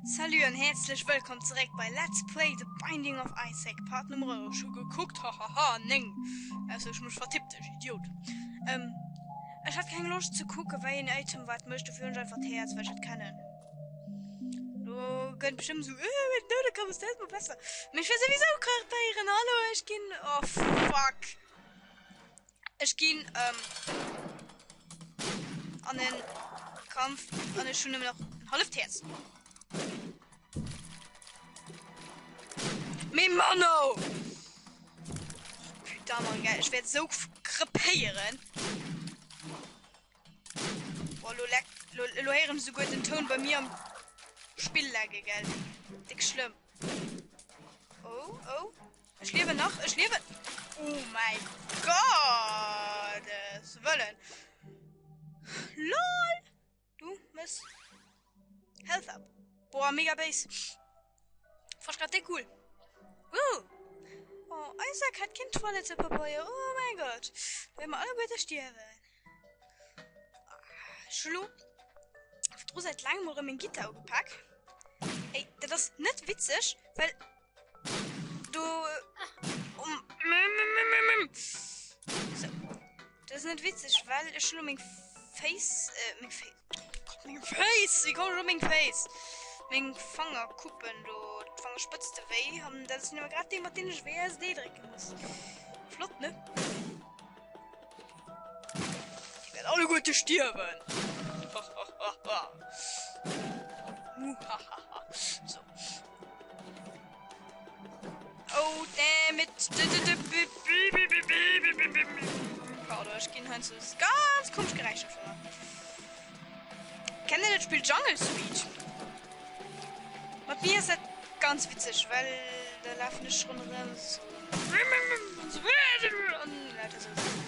Salut an häerzlech wëllkomm zeréck bei Let's Play The Binding of Isaac Part Nummer, ech hu gekuckt, hahaha, 9, ausser ech hu mech vertippt, ech Idiot. Ähm, ech hat keng Loscht ze kucken wei een Item wat mécht, dofir hunn ech einfach d'Häerz, well ech dat kennen. Lo gëtt bestëmmt esou, äh, mit Nodekomm ass dat mol besser. Mee ech wär souwisou krepéieren, hallo, ech ginn, oh fuck. Ech ginn ähm, an den Kampf an ech hunn nëmmen nach en halleft Häerz. Mee Manno! Putain, Mann, gell, ech wäert sou krepéieren. Boah, lo leck, lo, lo héieren ech souguer den Toun bei mir am Spill lagge, gell. Déck schlëmm. Oh, oh. Ech liewen nach, ech liewen. Oh mäi Gottes Wëllen. LOL! Du mëss Health up. Boah, mega béis. Fasch grad déck cool. Uh. Oh, Isaac hat keen Toilettepabeier. Oh mein Gott. Wenn wir alleguerte stierwen. Ech hu lo virdru säit laangem mol erëm meng Gittar ugepak. Ey, dat ass net witzeg, well do um so. Dat ass net witzeg, well ech hu lo meng Féiss, äh, meng Féiss, Gott, meng Féiss, wéi kommen ech op meng Féiss? Meng Fangerkuppen do, d'Fangerspëtzte wéi, an dat ass nëmme grad déi, mat deenen ech WASD drécke muss. Flott, ne? Déi wäert alleguerte stierwen. Muhahaha. So. Oh, damn it. Pardon, ech ginn heiansdo ganz komesch Geräischer vun mer. Kennt Dir dat Spill Jungle Speed? Mat mir ass dat ganz witzeg, well da lafen ech ronderëm esou an lauter esou Saachen.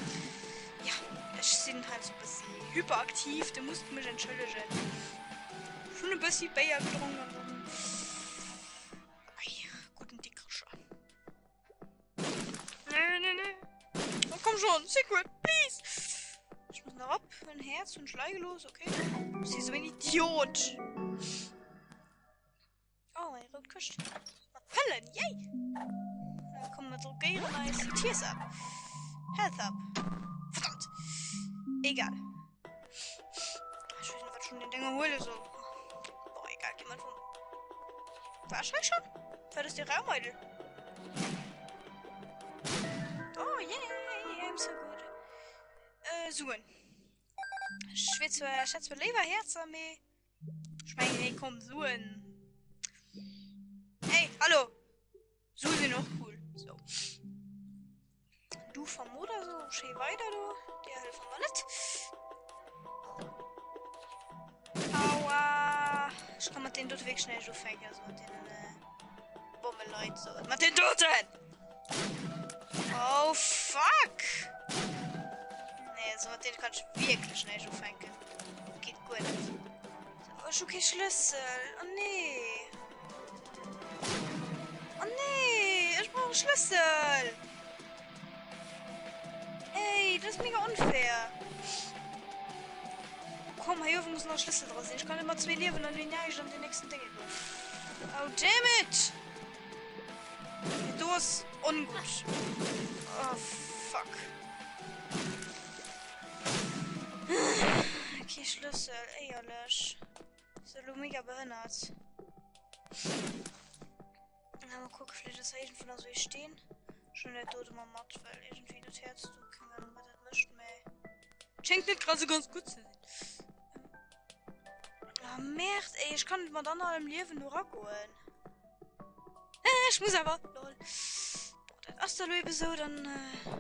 Ja, ech sinn heiansdo e bëssi hyperaktiv, dir musst mech entschëllegen. Ech hunn e bëssi Béier gedronk an dann, ei, gudden Dikrecher. Nee, nee, nee. Oh, komm schon, Secret, please. Ich muss noch ab. Ein Herz und Schlei los, okay. Ich bin so ein Idiot. Oh, ein rote Kiste. Mat Pëllen, yay. Da kommen wir drogieren eis Tears up. Health up. Verdammt. Egal. Ich weiß nicht, was schon den Dinger holen soll. Boah, egal, geh mal vom. Wahrscheinlich schon. War das der Raum, Idol? Oh, yeah, I'm so good. Äh, Suen. Ech wier zwar, ech hätt zwar léiwer Häerzer, mee ech mengen, nee, komm, Suen. Hey, hallo! Sue sinn och cool. So. Du vom oder so, schéi weider do. Dir hëllefe mer net. Aua! Ech kann mat deenen dote wierklech näischt ufänken, also mat deenen äh, Bommeleit so. Mat den doten! Oh fuck! Nee, also mat deene kann ech wierklech näischt ufänken. Geet guer net. Oh, ech hu kee Schlëssel. Oh nee. Oh nee, ech brauch e Schlëssel. Ey, dat ass mega onfair. Komm, hei uewe muss nach e Schlëssel dra sinn. Ech kann net mat zwee Liewen an wéi näischt an den nächsten Dénge goen. Oh, damn it! Do ass ongutt. Oh, fuck. Kee Schlëssel, éierlech. Ass elo mega behënnert. Na, mal kucken, vielleicht ass hei iergendwou nach esou ee Steen. Ech huelen dat dote mol mat, well iergendwéi dat Häerz do, keng Ahnung, wat dat mécht, mä et schéngt net grad esou ganz gutt ze sinn. Ah, Merde, ey, ech kann net mat annerhallem Liewen do ragoen. Äh, ech muss awer, lol. Boah, dat ass da lo ebe sou, dann, äh.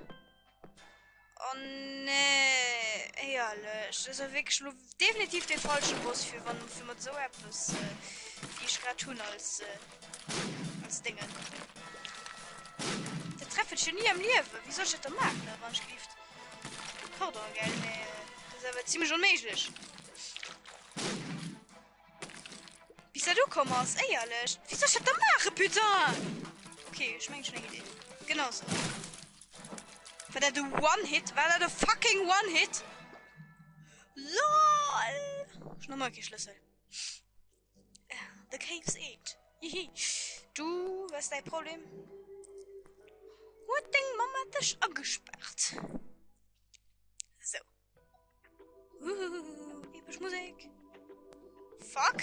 Oh nee, éierlech, dat ass awer wierklech elo definitiv dee falsche Boss fir wann fir mat esou eppes wéi ech grad hunn als als Déngen. Dat treffen ech jo ni am Liewen, wéi soll ech dat da maachen, wann ech gelift? Pardon, gell, mee dat ass awer zimlech onméiglech. Bis dat ukomm ass, éierlech. Wéi soll ech dat da maachen, putain? Okay, ech mengen, ech hunn eng Idee. Genau sou. War dat e One-Hit? War dat e fucking One-Hit? LOL! Ech hunn nach ëmmer kee Schlëssel. keefs eent. Hihi. Du, wat ass däi Problem? Huet deng Mamma dech agespaart? Sou. Uhuhu, epesch Musek. Fuck.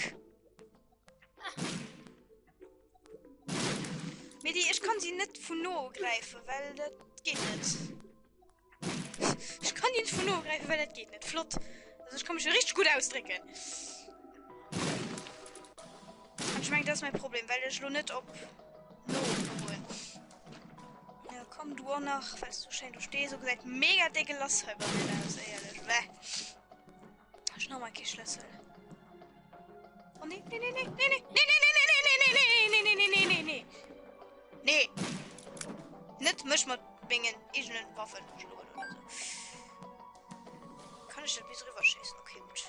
Mee déi, ech kann si net vun no ugräifen, well dat geet net. Ech kann déi net vun no ugräifen, well dat geet net. Flott. Also ech kann mech jo richteg gutt ausdrécken. An ech mengen, dat ass mäi Problem, well ech elo net op no ka goen. Ja, komm du och nach, well s du schéin do stees. Sou gesäit mega dégueulasse hei bei mir aus, éierlech. Bäh. Ech hunn nach mol kee Schlëssel. Oh nee, nee, nee, nee, nee, nee, nee, nee, nee, nee, nee, nee, nee, nee, nee, nee, nee, nee. Nee. Net mech mat mengen eegenen Waffen schloen oder so. Kann ech dat bis rüber schéissen? Okay, gut.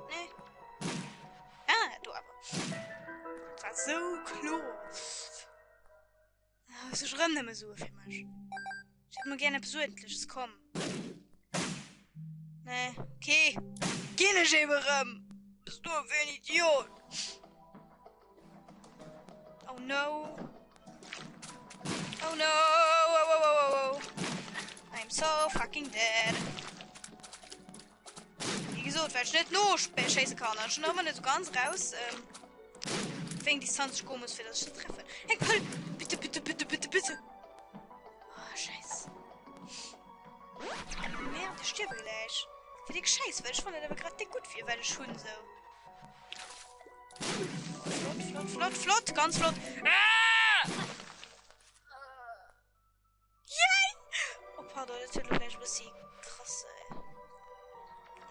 Nee. Ah, do awer. Dat war sou kloer. Ah, hues ech erëm nëmme Sue fir mech. Ech hätt mol gär eppes Uerdentleches, komm. Nee, okay. Ginn ech eben erëm. Bist du fir en Idiot? Oh no. Oh no. Oh, oh, oh, oh, oh. I'm so fucking dead. Wéi gesot, well ech net no schéisse kann. Ech hunn ëmmer net sou ganz raus, ähm, wéi eng Distanz ech goe muss, fir dass ech se treffen. Eng Pëll! Bitte, bitte, bitte, bitte, bitte! Oh, Scheiß. Merde, ech stierwe gläich. Fir déck Scheiß, well ech fannen dat awer grad déck gutt fir wat ech hunn, sou. Flott, flott, flott, flott, ganz flott. Ah! Yay! Oh pardon, dat huet elo vläicht e bëssi krass,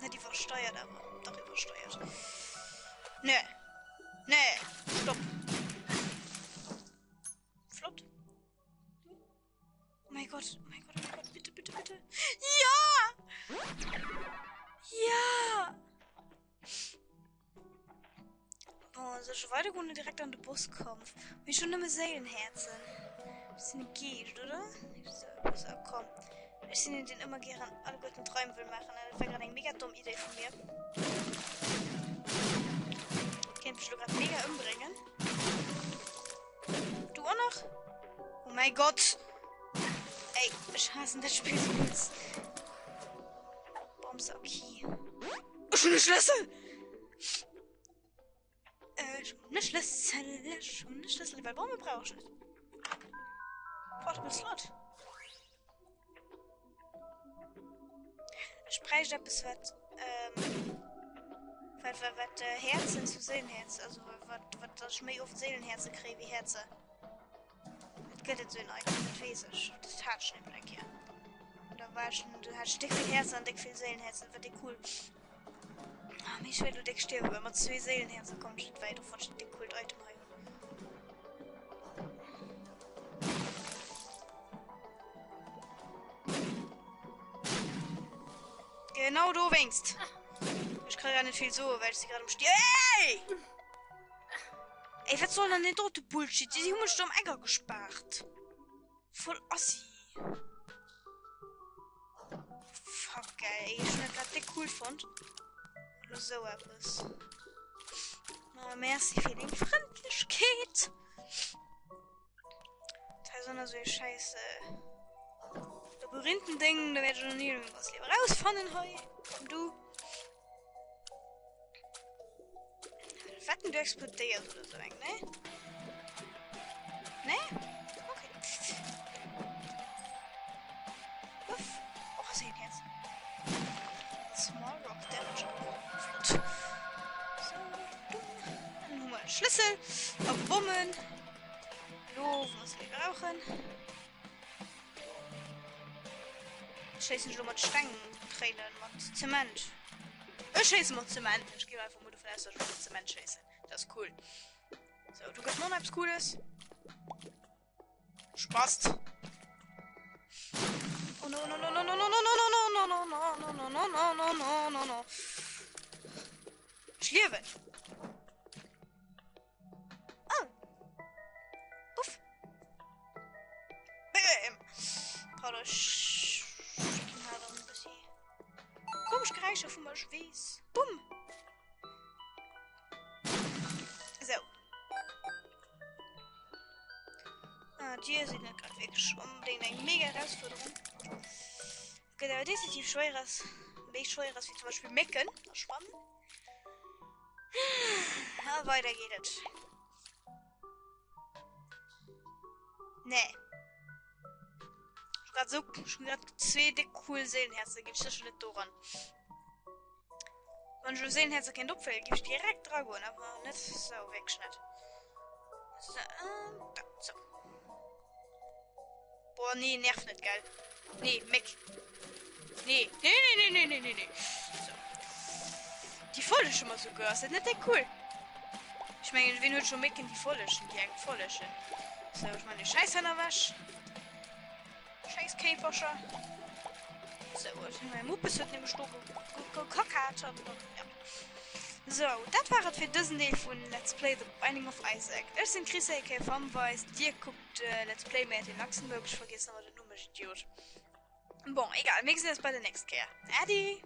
net iwwersteiert, awer dach iwwersteiert. Nee. Nee, stopp. Flott. Oh mein Gott, oh mein Gott, oh mein Gott, bitte, bitte, bitte. Ja! Ja! Bon, soll ech weidergoen oder direkt an de Bosskampf? Mee ech hunn nëmme Séilenhäerzen. Ech sinn e Geescht, oder? So, komm. Ech sinn een, deen ëmmer gären alleguerten d'Raim wëll maachen. An dat war grad eng mega domm Idee vu mir. Kéint mech elo grad mega ëmbréngen. Du och nach? Oh mäi Gott! Ey, ech haassen dat Spill sou übelst. Bombs are key. Ech hunn e Schlëssel! Ech hunn e Schlëssel, ech hunn e Schlëssel, well Bomme brauch ech net. Portable Slot. Ech bräicht eppes, wat, ähm, wat, wat, wat äh, Häerzen zu Séilenhäerzen, also wat, wat, dass ech méi oft Séilenhäerze kréie wéi Häerzer. Et gëtt et sou en Item, dat weess ech. Dat hat ech nämlech eng Kéier. An da war ech, do hat ech déck vill Häerzer an déck vill Séilenhäerzer, dat war déck cool. Ah, mee ech wäert elo déck stierwen, well mat zwee Séilenhäerzer kommen ech net wäit, och wann ech en déck coolt Item hei hunn. Genau dowéinst. Ech kann grad net vill soen, well ech si grad um Stier. Ey! Ey, wat soll dann deen dote Bullshit? Si hu mech do am Eck agespaart. Voll Assi. Fuck, ey. Ech hunn dat grad déck cool fonnt. Lo sou eppes. Ma merci fir deng Frëndlechkeet. Dat hei ass och nach sou ee schäiss Labyrinthendéng. Da wäert ech och ni meng ganz Liewe rausfannen hei. Komm du. Wetten du explodéiers oder sou eng, ne? Ne? Okay. Uff. Och ass een Herz. Small Rock Damage. Flott. So, dumm. Dann hu mer Schlüssel a Bommen. Lo, wou mer se brauchen. Schéissen ech lo mat Steng tréinen, mat Zement. Ech schéisse mat Zement. Ech ginn einfach mol dovun aus, dass ech mat Zement schéissen. Dat ass cool. So, du gëss mer och eppes Cooles. Spast. Oh no, no, no, no, no, no, no, no, no, no, no, no, no, no, no, no, no, no, no. Ech liewen. Oh. Uff. Bäm. Pardon, ech ginn halt en bëssi komesch Geräischer vu mer, ech weess. Bumm. Sou. Ah, Dier sinn net grad wierklech onbedéngt eng mega Erausfuerderung. Gëtt awer definitiv schwéier ass, méi schwéier ass wéi zum Beispill Mécken a Schwannen. A weider geet et. Nee. Ech grad so, ech hun grad zwee déck cool Séilenhäerzer, ginn ech sécher net doran. Wann ech elo Séilenhäerzer kéint opfëllen, géif ech direkt dra goen, awer net sou, wierklech net. So, ähm, da, so. Boah, nee, nerv net, gell. Nee, Méck. Nee, nee, nee, nee, nee, nee, nee, nee. So. Déi follege mer souguer, ass dat net déck cool? Ech mengen, wien huet scho Mécken, déi follegen, déi engem follegen? So, ech man de Schäiss hei nach ewech. Schäiss Käfercher. So, mäi Muppes huet nämlech do gekakat an dann, ja. So, dat war et fir dësen Deel vun Let's Play The Binding of Isaac. Ech sinn d'Chris aka Famweis, dir kuckt Let's Play Made in Luxembourg. Ech vergiessen ëmmer den Numm, ech Idiot. Bon, egal, mir gesinn eis bei der nächst Kéier. Äddi!